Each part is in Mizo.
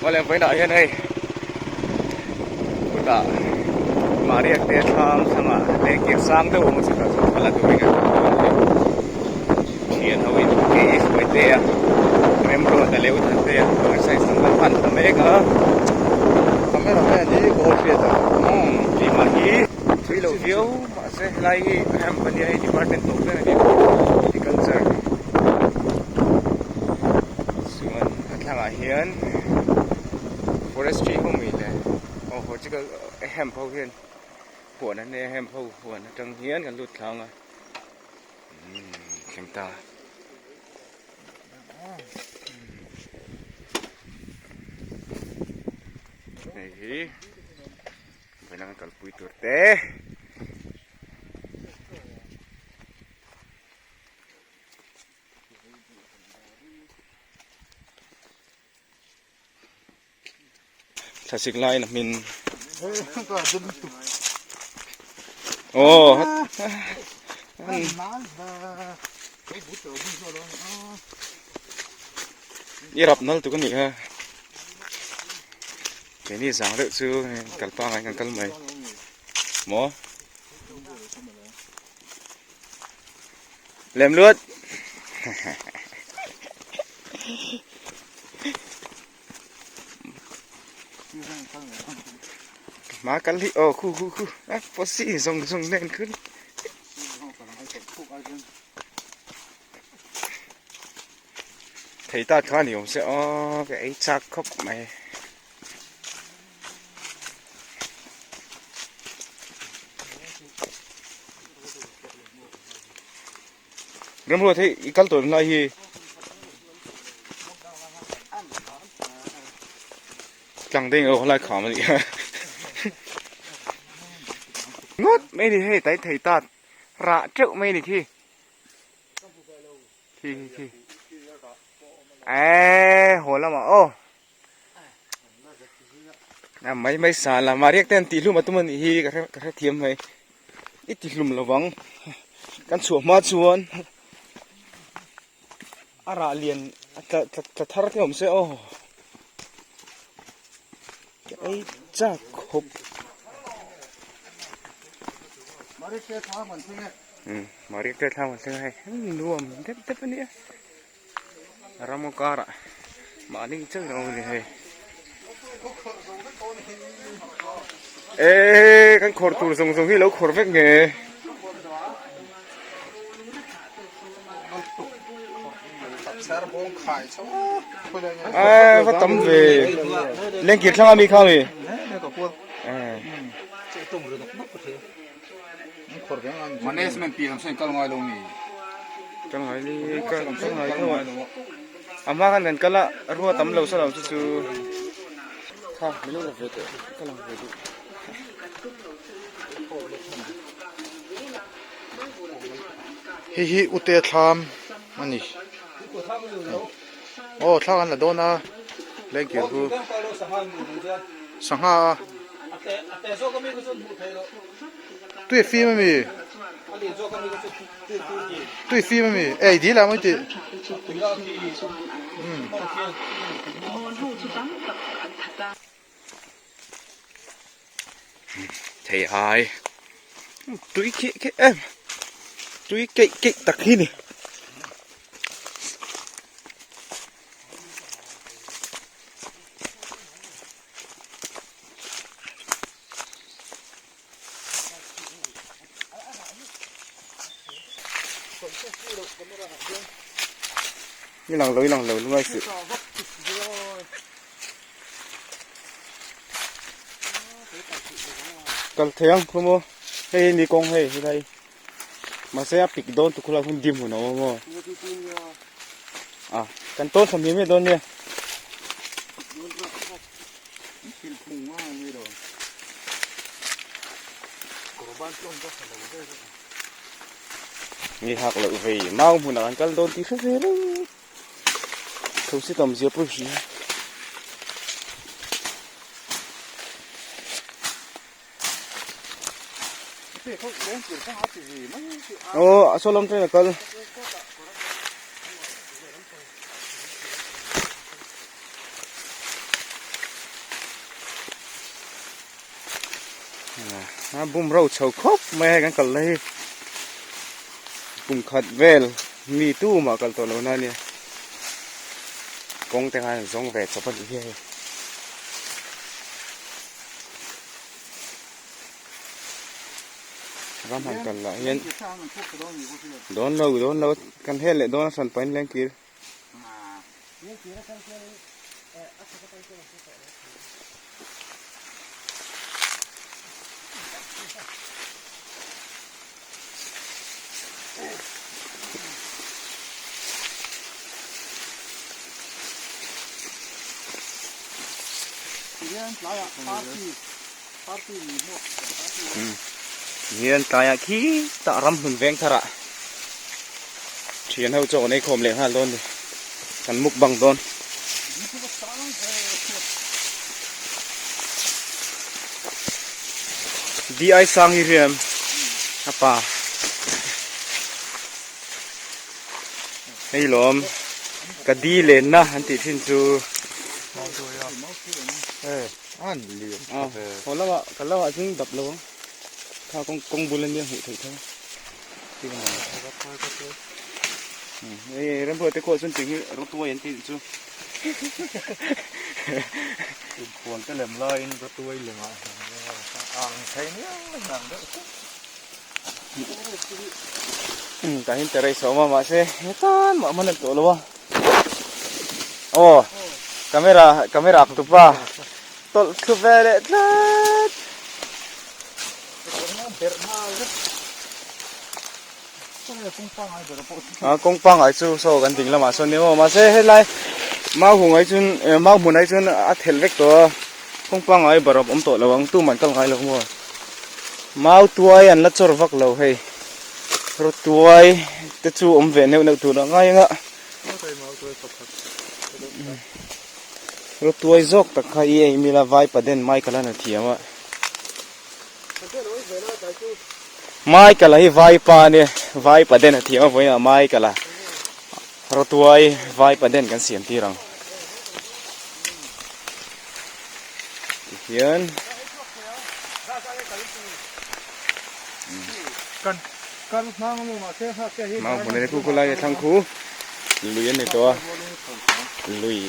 Awle vawiinah hian hei chutah Mahriak te thlam thlangah lengkir sang deuh awm a chutah chuan thla la turin an kal dawn a ni. Thian ho in ke i hruai te a, remruat a leu that te a, exercise an la hman ta mek a. Camera man hi ka haw hriat a. Umm keimah hi thui loh viau mahse helai hi hemp ania hei department tawp ber a ni horticulture chuan a thlangah hian forestry ho mai le aw horticulture hemp ho hian huan an nei a hemp ho huan atang hian kan lut thlang a. Thleng ta. Hei hi vawiin an kalpui tur te. Thlasik laiin a hmin. Aw. I rap nal tuk a nih kha. Keini zang deuh chu kal pangai kan kal mai. Maw? Lem luat. Má kal hi oh khu khu khu a posi zong zong nen khun. Thei ta kha ni awm se aw ka ei chak khawp mai. Ramruat hei i kal tawh lai hi tlang deng erawh helai kham a ni a ngawt mai ni hei tai thei ta rah teuh mai ni khi khi khi khi eee haw lamah aw a mai mai sa la mahriak te an tih hlum a tum a nih hi ka hre ka hrethiam mai i ti hlum lovang kan chhuah hma chuan a rah lian a tla tla tla thar te awm se aw ka ei chak khawp mahriak te thla man thleng a hei nuam deuh deuh a nia. Ram karah mahni chauh in a awm a ni hei. Eee kan khawr tur zawng zawng hi lo khawr vek nge. Eee va tam ve lengkir thlang ami kha mi. Management pi lam sawn kal ngai lo mi. Kal ngai ni kal kal ngai tho a. A hma khan kan kal a rua tam lo sa lo chu chu kha min lo la ve teh ka lang ve duh. Hei hi ute thlam a ni. Aw thla kan la dawn a lengkir chu sangha a. Tui fim a mi tui fim a mi ei dil ah mawi tih Thei ai tui kheh kheh em tui keih keih tak hi ni. I lang lo i lang lo lungai suh. Kal thei ang khu maw hei ni kawng hei helai mahse a pik dawn tuk khulai hun dim hun a awm a maw a kan tawn thla miah miah dawn nia. Ni hak loh vei mau hmunah kan kal dawn tih hre ve reng thosi tam zia pawh hi. Aw a saw lam train a kal. A bum ro chho khawp mai a hei kan kal na hi kum khat vel mi tumah kal tawh lo na ania kawng te khan an zawng ve chawp a nih hi hei. Ram han kal lah hian dawn lo dawn lo kan hel leh dawn a hran pahin leng kir. Hian tlaiah khi tah ram hmun veng tharah thian ho chaw an ei khawm leh nghal dawn ni kan mukbang dawn. DI sang hi hriam a pa hei lawm ka di lenna an tih thin chu. Haw lamah ka lamah chuan dap lo ang kha kawng kawng bul ania hmuh theih tho hei rambuai te khuah chuan tiang hi rawtuai an tih chu Inkhawm te lem laiin rawtuai lemah ang thei miau ang deuh chu. Tah hian terrace a awm a mahse hetan mah hman a ni tawh lo a. Aw camera camera ak tupa tawlh thlu ve leh tlat. A kawng pangngai chu saw kan ding lamah sawn nia maw mahse helai mau hung ai chuan mau hmun ai chuan a thelh vek tawh a kawng pangngai barap awm tawh lo ang tuman kal ngai lo maw mau tuai an la chawr vak lo hei rawtuai te chu awm ve neuh neuh tur a ngai ang a rawtuai zawk tak kha i ei mila vai paden mai ka la na thiam a. Michael-a hi vaipa a nia vaipa den a thiam a vawiinah Michael-a rawtuai vaipa den kan siam tir ang tihian mau hmun a ni khu khulai a thlang khu lui a ni tawh a lui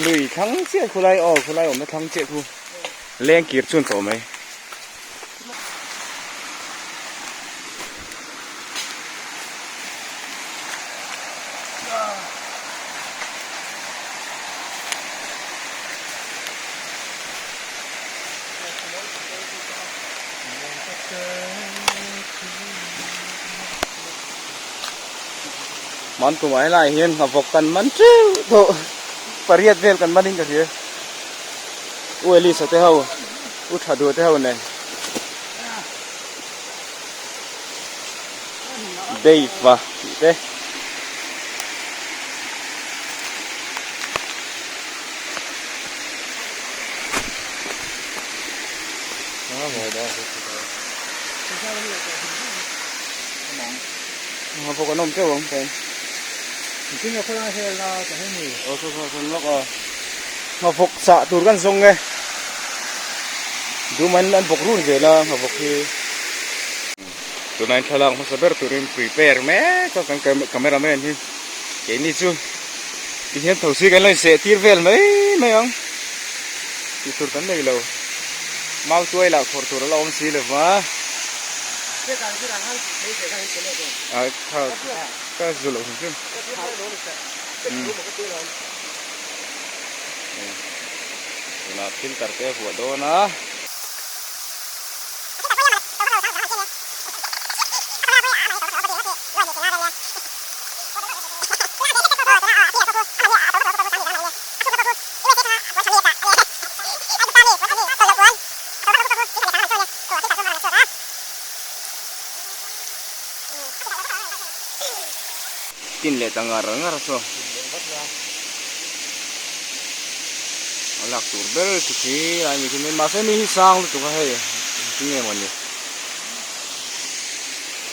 lui thlang chiah khulai aw khulai awmna thlang chiah khu. Leng kir chun tawh mai. Man tumah helai hian nghavawk kan man teuh tawh pariat vel kan man in ka hria. U Elisa te ho U tha duh te ho nen Dave a tih te Bawk an awm teuh ang pen. Aw saw saw sawn lawk a. Nghavawk chah tur kan zawng e. Dum an an bawk run zel a nghavawk hi. Tunah in thlalak hmasa ber turin prepare mek a kan camera man hi. Keini chu tihian tho si kan lo inseh tir vel mai mai ang. Tih tur kan nei lo. Mau tuai lah khawrh tur a la awm si lo va. A kha ka zu loh hrim hrim. Tunah filter te a vuah dawn a. Tin leh ta ngar ngar saw a lak tur ber chu khi lai ni khi mahse mi hi sang lutuk a hei engtin nge mawni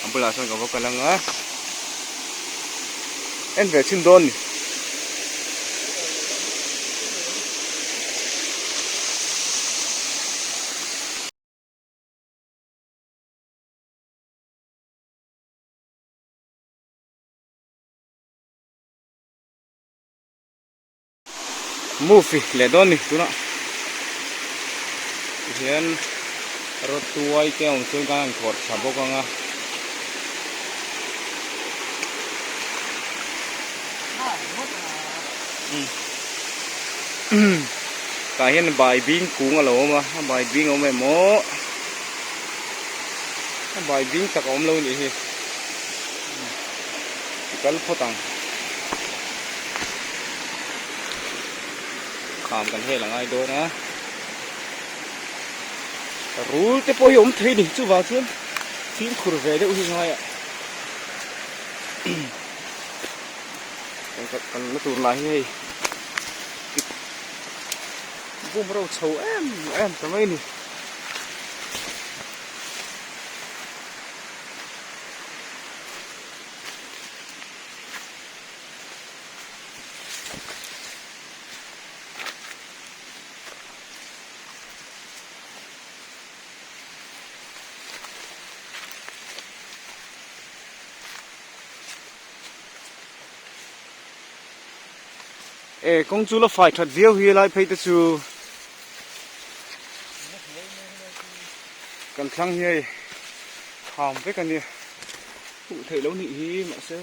a bulah sawn ka va kal ang a en ve chhin dawn ni. Move leh dawn ni tunah tihian rawtuai te a awm chuan kan han khawrh tha bawk ang a. Tah hian baibing kung a lo awm a, a baibing a awm em aw a baibing tak a awm lo a nih hi i kal phawt ang. Kham kan hel a ngai dawn a rul te pawh hi awm thei a ni chuvang chuan fimkhur ve deuh hi ngai a kan la tur lah hi hei bum ro chho em em ta mai a ni. E kawng chu la fai that viau hi lai phei te chu kan thlang hi hei kham vek a nia hmuh theih loh nih hi mahse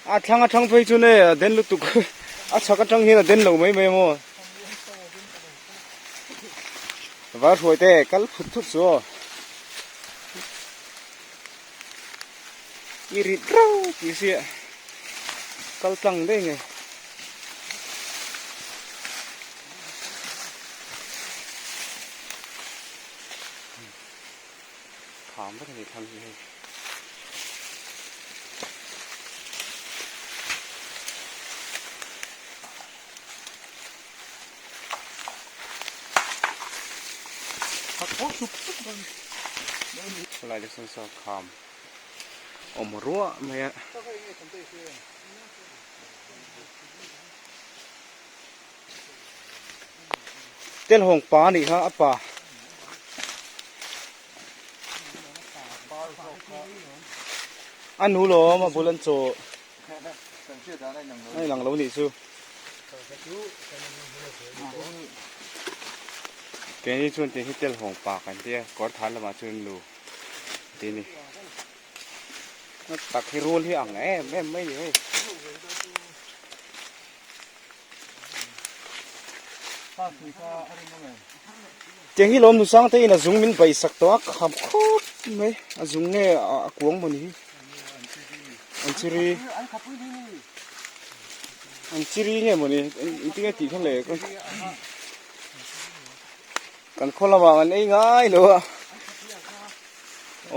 A thlang atang phei chu ne a den lutuk a chhak atang hian a den lo mai mai maw var hruai te kal phut phut chu aw i rit rau tih sia kal tlang daih nge. Kham vek a ni thlang hi hei. Khawlai te sawn saw kham awm ruah mai a. Telhawng pa a nih kha a pa. A nu lawm a bul an chaw a inang lo nih chu. Keini chuan tih hi telhawng pa kan tia kawr thar lamah chuan nu tih a ni. Tak hi rul hi ang em em mai ni hei. Tiang hi lawm nusang te in a zung min baih sak tawh a kham khawp mai a zung nge a kuang maw ni hi an chiri an chiri nge maw ni engtin nge tih kha le kan khaw lamah an ei ngai lo a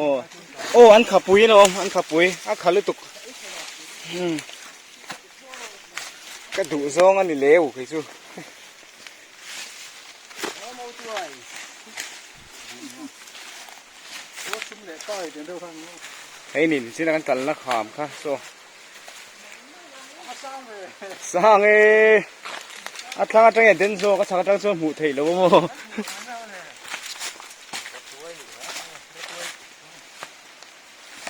aw aw an khapui alawm an khapui a kha lutuk umm. Ka duh zawng a ni leu kei chu. Hei nin chin a kan kalna kham kha saw. Sang e a thlang atang hian den zawk a chhak atang chuan hmuh theih lo a maw.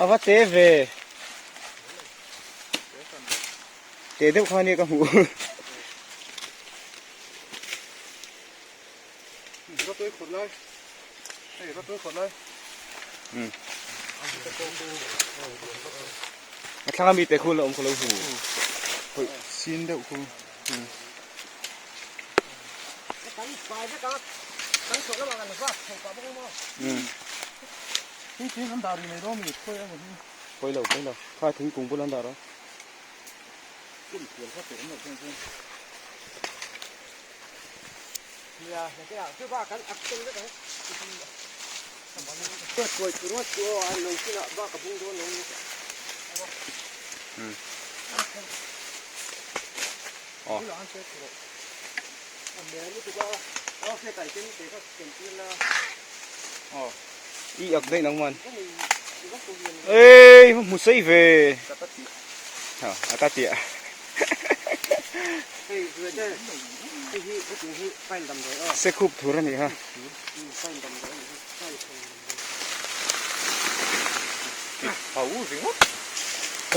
A va te ve. Te deuh kha ania ka hmuh. Ratui khawt lai. Hei ratui khawt lai. Um. A thlang ami te khu la awm kha lo hmu. Hoi sin deuh khu. Um. Um. Hei thing an dah ri mai dawn mi khawi emaw hi. Pawi lo pawi lo kha thingkung bul an dah rawh. I ak daih nang man. Ê hmu sei ve. Ha a ta tia. Se khup thur a nih kha.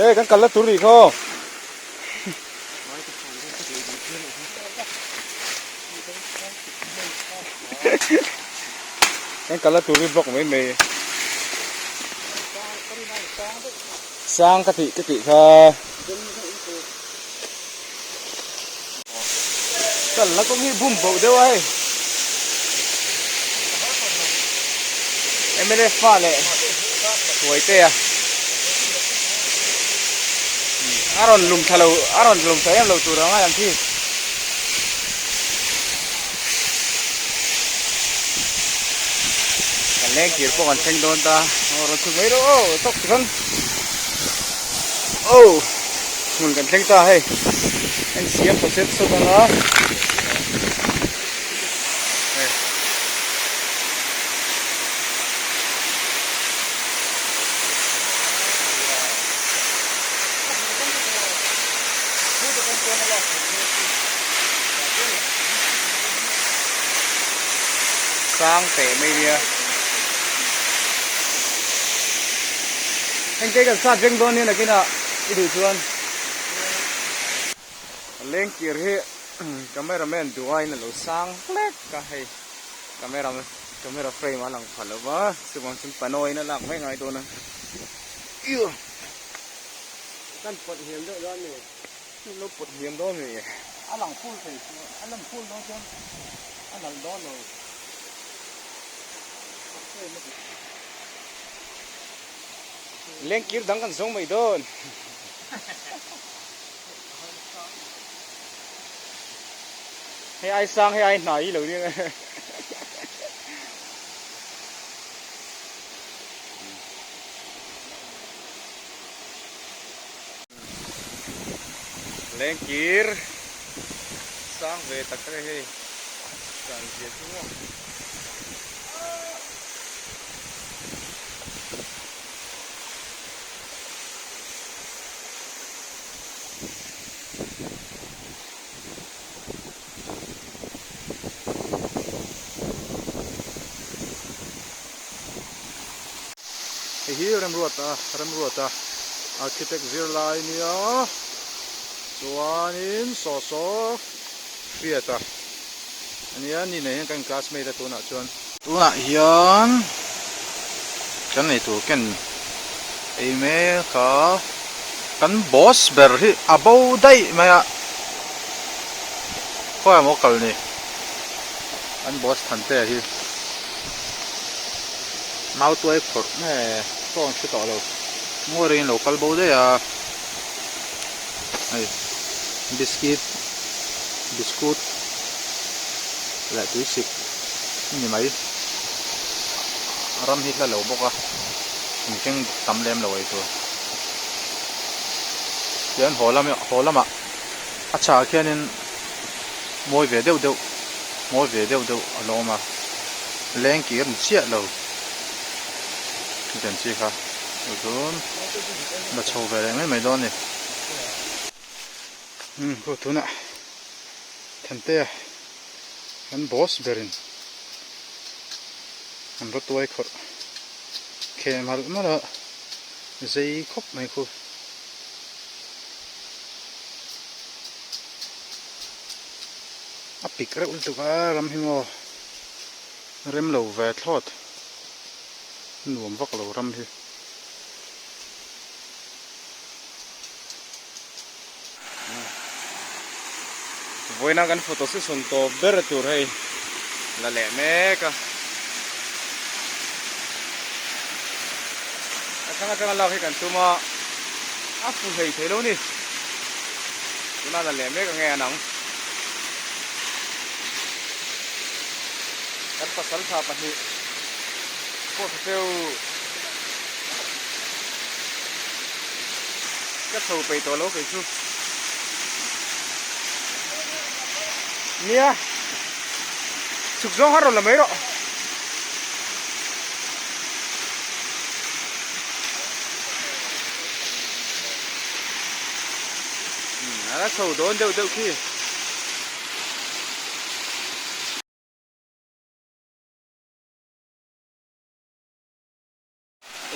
Ê kan kal la tur rih khaw. Kan kal a tur hi block mai mai. Sang ka tih ka tih kha. Kal la kawng hi bum boh deuh a hei. MLA fa leh Hruaitea a rawn lum thla lo a rawn lum thla em lo tur ang a ang khi. Kan leng kir pawh kan thleng dawn ta aw rawn chhuk mai rawh aw tawk tikhan aw hmun kan thleng ta hei en siam tha set sawt ang a. Sang teh mai nia heng te kan sat veng dawn nia nakinah i duh chuan lengkir hi camera man duh aiin a lo sang hlek a hei camera camera frame a lang pha lo va chuvang chuan panoin a lak mai ngai dawn a. Kan pawt hniam deuh dawn ni. Lo pawt hniam dawn ni. A lang phul thei chu a lang phul dawn chuan a nalh dawn lo. Leng kir dang kan zawng mai dawn. Hei ai sang hei ai hnai lo nia. Lengkir sang ve tak tak a hei dan zia chu maw. Hei hi Remruata Remruata architect zirlai nia chuanin saw saw hriata ania ni nei hian kan classmate a tunah chuan. Tunah hian kan ei tur ken ei mek a kan boss ber hi a bo daih mai a khawi emaw kal ni an boss Thantea hi. Mau tuai phawrh nge pawh an hre tawh lo ngawi rengin lo kal bo daih a hei biscuit biscuit leh tui sik a ni mai ram hi hla lo bawk a in keng tam lem lo ei tur tichuan haw lam haw lamah a chhah khianin mawi ve deuh deuh mawi ve deuh deuh a lo awm a leng kir ni chiah lo chutiang chi kha chu chu la chho ve leh mai mai dawn a ni umm khu tunah Thantea an boss berin an rawtuai khawrh kheh malh malh a zei khawp mai khu. A pik reuh lutuk a ram hi maw rem lo ve thlawt nuam vak lo ram hi. Vawiina kan photo session tawp ber tur hei la leh mek a. A thlang atanga lak hi kan tum a, a fu hlei thei lo ni. Tuna la leh mek ange an ang. Kan pasal tha pahnih pawh hre teu. Ka chho peih tawh lo kei chu. Nia. Chhuk zawng har rawn la mai rawh. A chho dawn deuh deuh khi.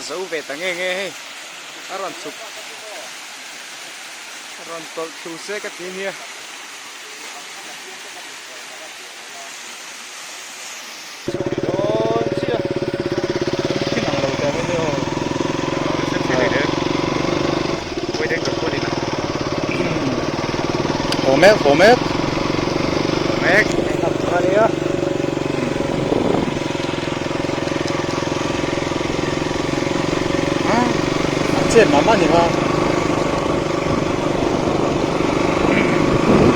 Zo ve ta nge nge hei a rawn chhuk a rawn tawlh thlu se ka ti nia. mek haw mek. Haw mek ania. A chet mah mah ni kha.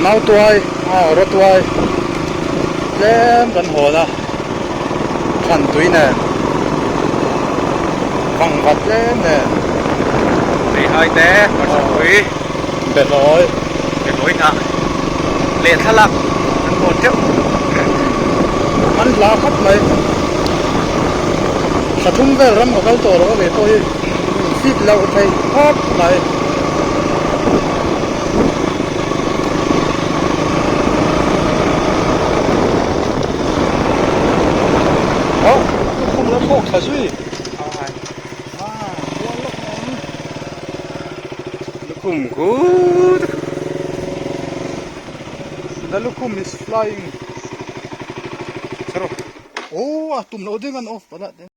Nautuai a rawtuai tlem kan hawn a thlan tui nen vangvat tlem nen. Theihai te hmarcha pui. Behlawi. Behlawi hnah leh thlalak an hawn teuh. An hla khawp mai. Thla thum vel ram ka kal tawh lo a ve pawh hi fit loh thei khawp mai. Oh, lukhum la thlawk thla zui. Lukhum good. The lukhum is flying. Charo. Oh, a tum lo ding an off pala.